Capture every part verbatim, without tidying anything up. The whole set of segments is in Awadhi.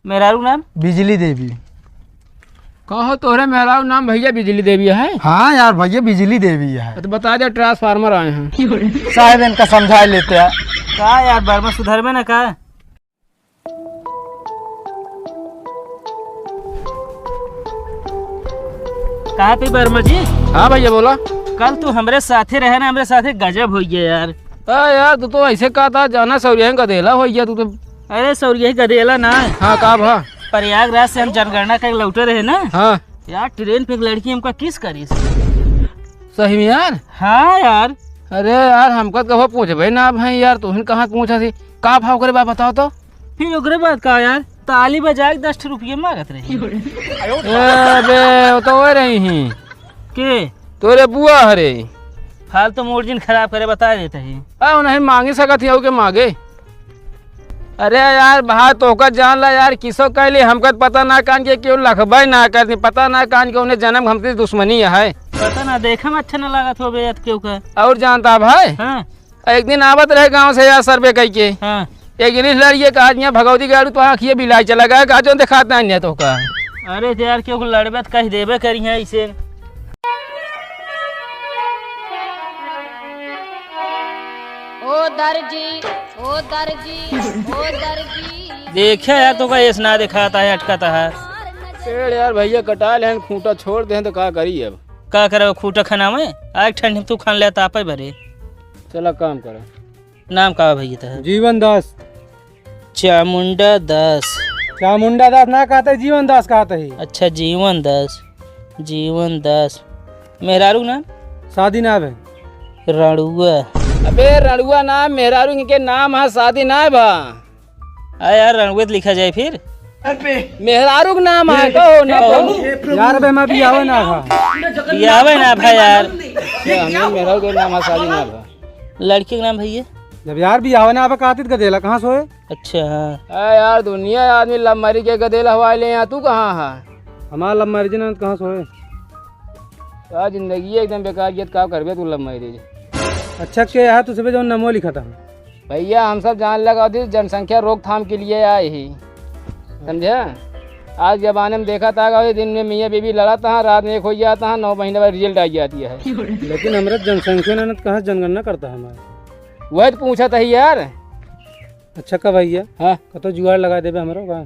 मेहरारू नाम? बिजली देवी। कहो, तोहरे मेहरारू नाम भैया बिजली देवी है? हाँ यार भैया, बिजली देवी है। तो बता दे, ट्रांसफार्मर आए हैं। साहब, इनका समझा लेते हैं। का यार, वर्मा सुधरबे ना का? कहा थे वर्मा जी? हाँ भैया, बोला। कल तू हमरे साथे रहे ना, हमरे साथे गजब होइ गया यार। हाँ यार, तू तो ऐसे कहा था, जाना सौरिया गदेला होइ गया तू तो। अरे सौरिया गदेला ना। हाँ, का भा? प्रयागराज से हम जनगणना करके लौटे रहे ना। हाँ। यार, ट्रेन पे एक लड़की हमका किस करी। सही में यार? हाँ यार। अरे यार, हमका तो कबो पूछबे ना भाई यार, तुहिन कहाँ पूछा थी? का भाव करे बा, बताओ तो। फिर ओकरे बाद का यार, ताली बजा के दस ठो रुपये मांगत रही। ए बे, वो तो वो रही ही। के? तोरे बुआ हरे। फालतू मूड जिन खराब करे, बता देते ही। आ, नहीं मांगे सकत ही, के मांगे। अरे यार, भाई तोहका जान ला यार, किसो कहली, हमका त पता ना कान के क्यों लखबाई ना करती, पता ना कान के उन्हें जन्म हमसे दुश्मनी है। पता ना, देखे में अच्छा ना लागत हो बे, यार, क्यों का? और जानता भाई? हाँ। एक दिन आवत रहे गाँव से यार सर्वे कई के। हाँ। एक दिन इस लड़िए कहा, "जिया भगवती गाड़ू तो आँखिए बिलाई चला गया, का जो दिखात ना अन्य तो का।" अरे तो यार, क्यों लड़बे त कह देबे करी है इसे। ओ दर्जी, ओ दर्जी, ओ दर्जी। देखे यार, तो का ऐस ना दिखाता है, अटकाता है। पेड़ यार भैया कटा लेहन, खूंटा छोड़ देहन तो का करी अब? का करब खूंटा खाना में? आग ठंडी में तू खान ले तापे भरे। चला काम करा। नाम का बा भैया तोहार? जीवन दास। चामुंडा दास। चामुंडा दास ना कहते, जीवन दास कहते ही। अच्छा, जीवन दास। जीवन दास। मेहरारू नाम? शादी ना है। रणुआ। अबे रणुआ नाम मेहरारू के नाम है, शादी ना है बा। आ यार, रणुआ त लिखा जाए फिर। मेहरारू के नाम है, कहो ना, कहो। यार, अबे मैं बियावे ना भा। बियावे ना भा यार। ये हमें मेहरारू के नाम है, शादी ना भा। लड़की के नाम भैया? जब यार बियावे ना भा, कातित गदेला कहाँ सोए? अच्छा, हाँ। ए यार, दुनिया आदमी love marriage के गदेला हवाई ले, यहाँ तू कहाँ है? हमारा love marriage ना, कहाँ सोए? यार, जिंदगी एकदम बेकार, ये का करबे तू love marriage? अच्छा, के है तू सबे जौन नमो लिखा था? भैया, हम सब जान लगा दी, जनसंख्या रोकथाम के लिए आए ही, समझे? आज जमाने में देखा था, दिन में मियाँ बीवी लड़ाता है, रात में एक हो जाता है, नौ महीने बाद result आ जाती है। लेकिन हमरा जनसंख्या ना, कहाँ जनगणना करता है हमारा? वही तो पूछा था यार। अच्छा का भैया? हाँ। कतो जुगाड़ लगा देबे हमरो का?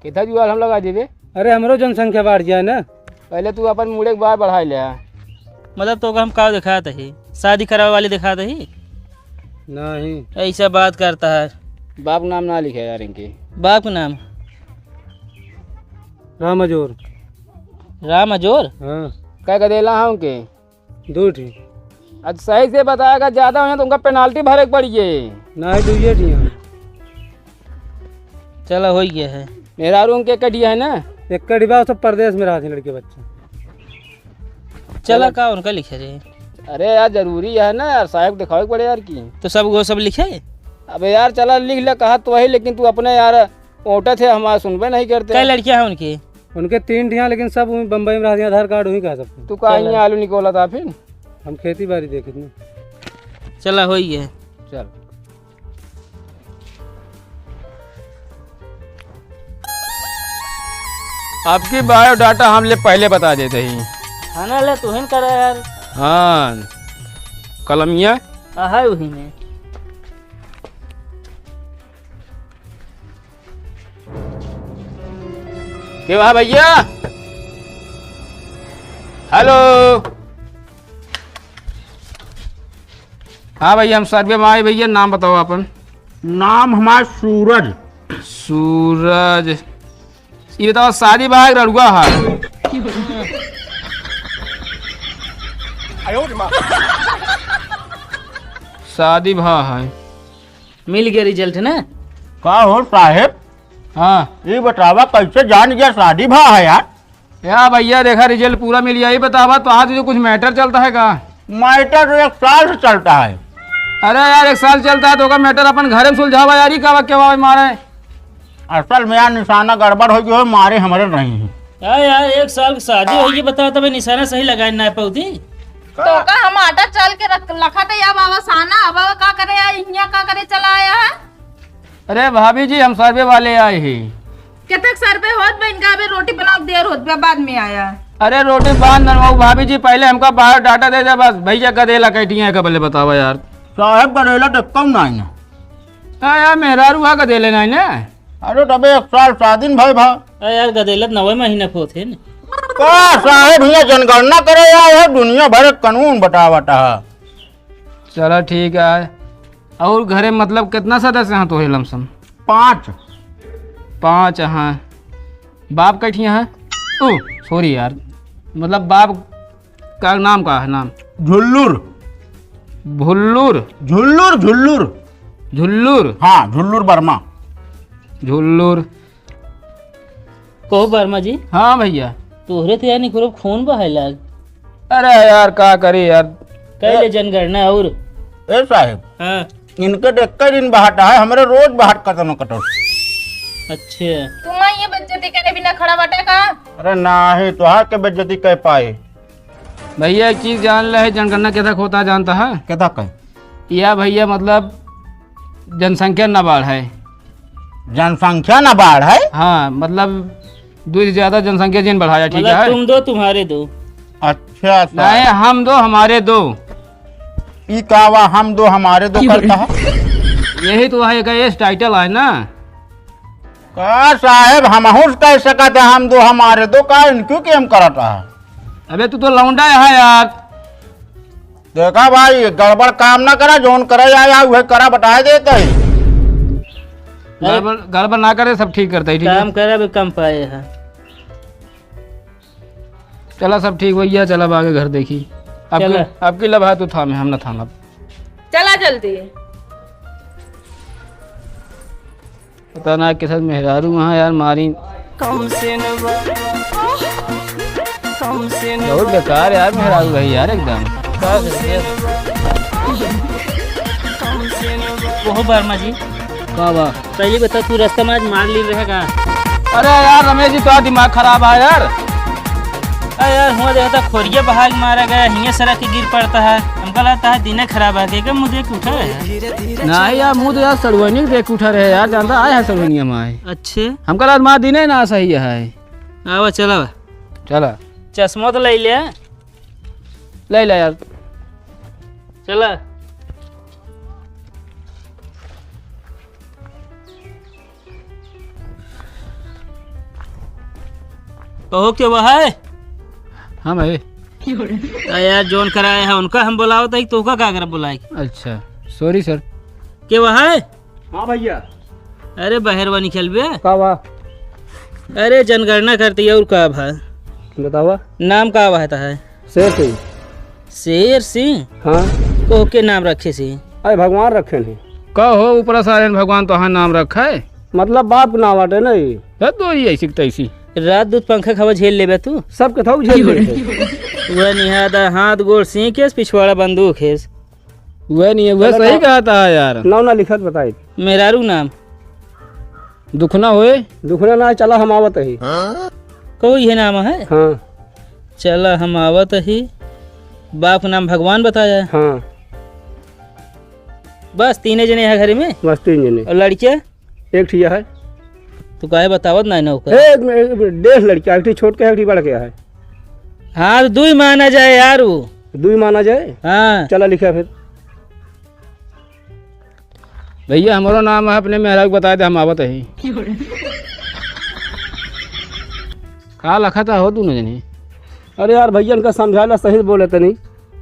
कितना जुगाड़ हम लगा देबे? अरे हमरो जनसंख्या बढ़ जाए ना। पहले तू अपन मुड़े के बार बढ़ाई ले। मतलब तो हम का दिखात ही? शादी करावे वाली दिखात ही? नहीं। ऐसा बात करता है। बाप नाम ना लिखे यार इनके। बाप का नाम? राम अजोर। राम अजोर? हाँ। कै गदेला हैं उनके? दो ठी। अच्छा, सही से बताएगा, ज्यादा हो जाए तो उनका penalty भरे के पड़ी है। ना, दुइये ठी हैं। चला, हो गया है। मेहरारू उनके एक कटिया है ना? एक कटिया, सब परदेश में रहते हैं लड़के बच्चे। चला, चला। का उनका लिखे रे? अरे यार, जरूरी है ना यार, साहब दिखावे के पड़े यार की। तो सब वो सब लिखे? अबे यार, चला लिख ले, कहा तो वही, लेकिन तू अपने यार ओटत है, हमारा सुनबे नहीं करते। कै लड़कियां हैं उनकी? उनके तीन ठिया, लेकिन सब वहीं बम्बई में रहती हैं, आधार कार्ड वहीं का है सबके। तू का चला। यहाँ आलू निकोला था फिर? हम खेती बाड़ी देखे थे। चला, होई है। चल। आपकी biodata हम ले पहले बता देते ही। खाना ले तू ही न करा यार। हाँ, कलमिया। आ, है वही में। के बा भैया? Hello। हाँ भैया, हम सर्वे में आए भैया, नाम बताओ अपन। नाम हमार सूरज। सूरज। ये बताओ, शादी भा है कि रड़ुआ है? शादी भा है। मिल गया result ना? का हो साहेब? हाँ। ये बतावा कैसे जान गया शादी भा है यार? या भैया देखा result पूरा मिल गया। ये बतावा तो आज जो कुछ matter चलता है का? Matter तो एक साल से चलता है। अरे यार एक साल चलता है तो का matter अपन घरे में सुलझावा यार, ये का वाक्य वावे मारे? असल में यार निशाना गड़बड़ हो गयो, मारे हमरे नहीं है। यार, यार, एक साल की शादी होई, ये बतावा तबे निशाना सही लगाए ना पौती। तो का हम आटा चाल के रख, रखा था या बाबा साना, अब का करे या इहिया का करे चला आया है? अरे भाभी जी, हम सर्वे वाले आए ही। केतक सर पे होत बा इनका, अबे रोटी बनावे देर होत बा, बाद में आया। अरे रोटी बांध बनवाऊ भाभी जी, पहले हमका बायोडाटा दे दे बस। भैया गदेला कैटिया का बल्ले बतावा यार। साहेब गदेला तो कम ना है ना। हाँ यार, मेहरारू हा गदेले ना है ना। अरे तबे एक साल शादी न भय भा। अरे यार, गदेला तो नवे महीना के होत है ना। का साहेब हियाँ जनगणना करे आए है, दुनिया भर के कानून बतावत है। चला ठीक है। और घरे मतलब कितना सदस्य हैं तो है लमसम? पाँच। पाँच हैं। बाप कैठिया है? ओ, सॉरी यार, मतलब बाप का नाम का है, नाम? झुल्लुर। भुल्लुर? झुल्लुर, झुल्लुर। झुल्लुर? हाँ, झुल्लुर वर्मा। झुल्लुर। कहो वर्मा जी। हाँ भैया। तोहरे तो यार निकुरब खून बहाए लाग। अरे यार, का करी यार। कैले जनगणना और? ए साहेब। हाँ। इनके तो एक दिन बहाटा है, हमरे रोज बहाट कतनो कटो। अच्छा। तुम्हारी ये बेइज्जती करे बिना खड़ा बाटे का? अरे नाही, तोहार के बेइज्जती कह पाए। भैया, एक चीज जान ले, जनगणना केदा होता जानता है? केदा कहे? या भैया, मतलब जनसंख्या ना बाढ़े। जनसंख्या ना बाढ़े? हाँ, मतलब दो से ज्यादा जनसंख्या जिन बढ़ाया, ठीक मतलब है? तुम दो, तुम्हारे दो। अच्छा, अच्छा। नहीं, हम दो, हमारे दो। ई का बा, हम दो, हमारे दो करता है? यही तो है, का ये टाइटल है ना? का साहेब, हमहू से कह सकत है, हम दो, हमारे दो, का इनक्यों के हम करत है? अबे तू तो लौंडा है यार। देखा भाई, गड़बड़ काम ना करा, जौन करे आया, उहे करा, बताए देते ही। गड़बड़, गड़बड़ ना करे, सब ठीक करते ही, ठीक है? काम करे, अभी कम पाए है। चला, सब ठीक भैया, चला, अब आगे घर देखी। अब चला। की, अब की लभा तू थामे, हम ना थामब। चला जल्दी। पता ना के साथ मेहरारू वहाँ यार मारी। कम से न बा-, कम से न बहुत बा-, बेकार यार मेहरारू है यार एकदम। का करिए? कम से न बा-, ओहो वर्मा जी। का बा? पहली बता, तू रास्ता में आज मार ली रहेगा। अरे यार रमेश जी, तो दिमाग खराब है यार। अरे यार, हुआ देखा था खोरिया बहाल मारा गया, हियाँ सड़क के गिर पड़ता है। हमका लगता है दिने खराब है, के मुँह देख उठा है। नहीं यार, मुँह तो यार सड़ुआनी देख उठा रहे यार, जानता आए है सड़ुआनिया में आए। अच्छे। हमका लगता माँ दिने ना सही है। आवा, चला। चला। चश्मा तो ले ले। ले ले यार। चला। कहो के वह है? हम है। आ यार, जौन कराए है उनका हम बुलावत है, तोहका का करब बुलाए? अच्छा, सॉरी सर। के वह है? हाँ भैया। अरे बहरवा निकल बे। का बा? अरे जनगणना करती है और का भा? बतावा। नाम का बा है? शेर सिंह। शेर सिंह? हाँ। को के नाम रखे से? अरे भगवान रखे हैं। का हो ऊपरा सारे भगवान तोहार नाम रखा है? मतलब बाप के नाम बाटे नहीं। तो ही ऐसी की तैसी। रात दूध पंखा खावा झेल लेबे तू? सबके थोक झेल लेते। वह निहादा हाथ गोड़ सींकेस, पिछवाड़ा बंदूक हेस। वह नहीं है, वह चलो सही ना। कहा था यार। नाव ना लिखत बताई। मेहरारू नाम? दुखना होए। दुखना ना, चला हम आवत ही। कोई है नाम है? हाँ। चला हम आवत ही। बाप नाम भगवान बताया है। हाँ। बस तीने जने हैं घर में? बस तीन जने। और लड़कियाँ? एक ठिया है। तू काहे बतावत ना है ना ओकर? ए, एक, एक, डेढ़ लड़कियाँ, एक ठी छोट के है, एक ठी बड़ के है। हाँ, तो दुई माना जाए यार वो। दुई माना जाए? हाँ। चला लिखा फिर। भैया, हमरो नाम है, अपने मेहरारू के बताए दे, हम आवत ही। का लखत हो दोनों जने? अरे यार भैया, इनका समझाला सही से बोले तनी।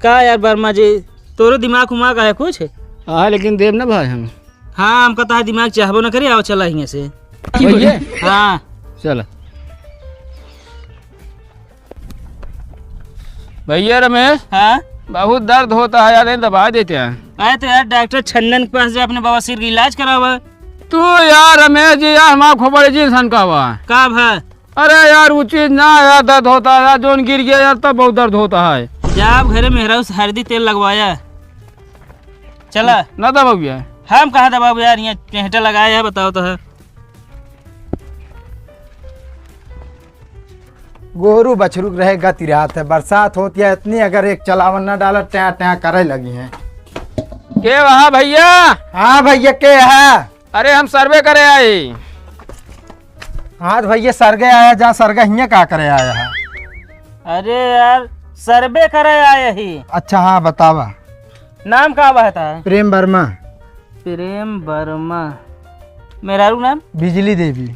का यार वर्मा जी, तोरो दिमाग उमाग है कुछ? हाँ, लेकिन देव ना भाई हम। हाँ, हमका तो दिमाग चाहबो ना करे, आओ चला हियाँ से। भैया? हाँ। चला। भैया रमेश, हाँ? बहुत दर्द होता है यार, दबा देते हैं। अरे तो यार डॉक्टर छन्नन के पास जा, अपने बवासीर का इलाज करावा। तू यार रमेश जी यार, हमारा खोपड़ी जी इंसान का हुआ। का भा? अरे यार वो चीज ना यार, दर्द होता है यार, जोन गिर गया यार, तब बहुत दर्द होता है। जा आप घरे मेहरारू से हरदी तेल लगवाया। चला। ना दबाऊ यार। हम कहाँ दबाऊ यार, यहाँ टेहटा लगाया है, बताओ तो है। गोरू बछरू के रहे गति रहत है, बरसात होत है इतनी, अगर एक चलावन ना डाला, ट्यां ट्यां करे लगी हैं। के वहाँ भैया? हाँ भैया, के है? अरे हम सर्वे करे आई। हाँ तो भैया, सरगे आया, जा सरगे हियाँ का करे आया है? अरे यार, सर्वे करे आया ही। अच्छा, हाँ, बतावा। नाम का बा तोहार? प्रेम वर्मा। प्रेम वर्मा। मेहरारू नाम? बिजली देवी।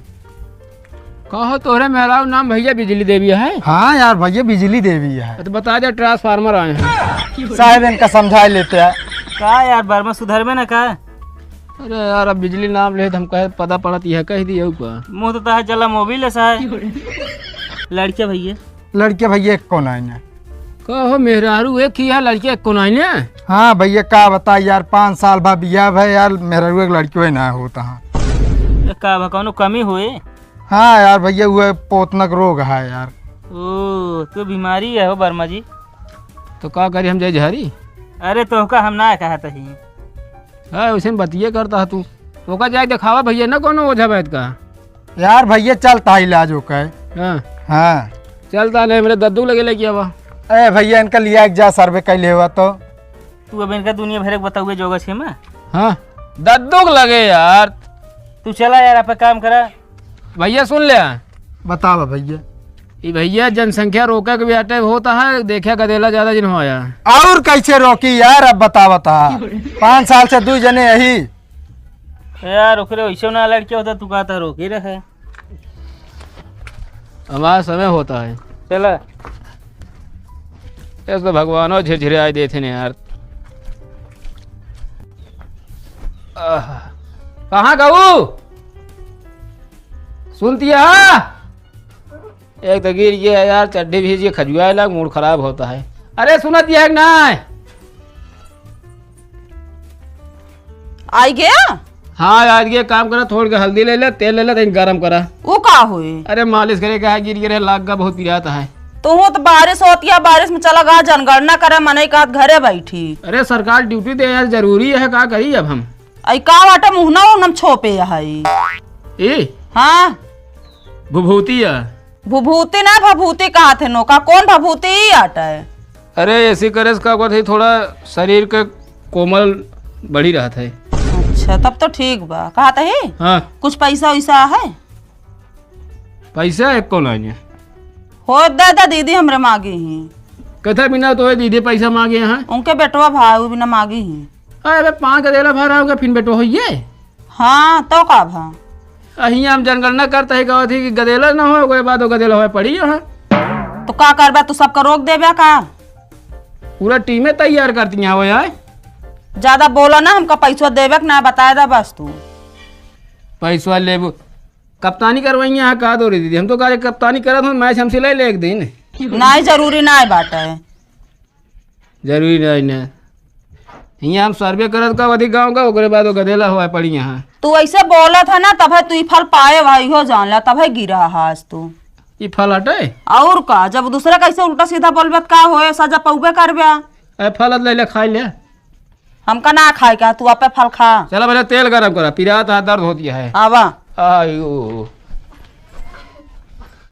कहो, तोहरे मेहरारू नाम भैया बिजली देवी है? हाँ यार भैया, बिजली देवी है। तो बता दे, ट्रांसफार्मर आए हैं। साहब, इनका समझा लेते हैं। का यार वर्मा, सुधरबे ना का? अरे यार, अब बिजली नाम ले तो हम कहे पता पड़त यह कह दिए ऊपर। मुँह तो तोहार जला मोबिल है साहब। लड़के भैया? लड़के भैया एक कौन आए ने? कहो, मेहरारू एक ही है, लड़के एक कौन आए ने? हाँ भैया, का बताई यार, पाँच साल भा बियाह भा यार, मेहरारू एक लड़कियो ना होता है। तो का भा, कौनो कमी होए? हाँ यार भैया, वो पोतनक रोग है यार। ओ, तो बीमारी है हो वर्मा जी। तो का करी हम, जाई झारी? अरे, तोहका हम ना कहत ही। हाँ, वैसे में बतिये करता है तू। ओका जाए देखावा भैया ना कोनो ओझा वैद का। यार भैया, चलता है इलाज ओका। हाँ। हाँ। चलता नहीं, मेरे दद्दू लगे लेके आवा। ए भैया, इनका लिया एक जा सर्वे कर ले हुआ तो। तू अब इनका दुनिया भर के बताउए जोगा छे में। हाँ। दद्दू के लगे यार। तू चला यार, आप काम करा। भैया सुन ले। बतावा भैया। ई भैया जनसंख्या रोके के भी अटैक होता है, देखिया गदेला ज्यादा दिन हो आया। और कैसे रोकी यार, अब बतावा ता। पाँच साल से दू जने यही। यार ओकरे वैसे ना लड़के होता, तू कहता रोकी रहे। हमारा समय होता है। चला। इस तो भगवानो झिरझिराई देते ने यार। आह, कहाँ गऊ? सुनती है? एक तो गिर गया यार, चड्ढी भीज के खजुआए लाग, मूड खराब होता है। अरे सुनत यह है कि नाय? आई गया? हाँ, आज ये काम करा, थोड़ के हल्दी ले ले, तेल ले ले, तनी गरम करा। वो का होए? अरे मालिश करे का है, गिर गिरे लाग गा, बहुत पिरात है। तो वो तो बारिश होती है, बारिश में चला गा जनगणना करे, मनई का घरे बैठी। अरे सरकार ड्यूटी दे यार, जरूरी है, का करी अब हम? आई का बाटे मुहना उहनम छोपे है। ए? हाँ। भभूति है। भभूति ना, भभूति कहा थे नोका, कौन भभूति ही आटा है? अरे ऐसी करे से का कहत है, थोड़ा शरीर के कोमल बढ़ी रहत है। अच्छा, तब तो ठीक बा। कहा थे? हाँ। कुछ पैसा वैसा है? पैसा एक कौन है? हो दे दे दीदी, हमरे मांगी ही। कथा बिना तो है दीदी पैसा मांगे हैं। उनके बेटवा भाई बिना मांगी ही। अरे बे, पाँच गदेला भरा होगा, फिर बेटो होइए। हाँ, तो का भा? अ, हियाँ हम जनगणना करत ही, कहत ही कि गदेला ना होए, ओकरे बाद वो गदेला होए पड़ी है। तो का करबा, तू सबका रोक देबे का? पूरा टीमे तैयार करती हैं वो यार। ज्यादा बोला ना, हमका पैसवा देबे के ना, बताए दा बस तू। पैसवा लेबू, कप्तानी करवाई है का दो रे दीदी? हम तो कहा कप्तानी करत हूँ, मैच हमसे ले ले एक दिन। नहीं, जरूरी नहीं बात है। जरूरी नहीं ना। हियाँ हम सर्वे करत का अधिक गाँव का, ओकरे बाद वो गदेला हुआ पड़ी यहाँ। तू ऐसे बोलत है ना, तबे तू ई फल पाए भाई हो जान ला, तबे गिरा है आज तू। ई फल हटे? और का, जब दूसरा कैसे उल्टा सीधा बोलबे त का होए, सजा पौबे करबे। ए, फल ले ले, खाई ले। हमका ना खाए का, तू आपे फल खा। चला भैया, तेल गरम करा, पिरात है, दर्द होती है। आवा। आयो।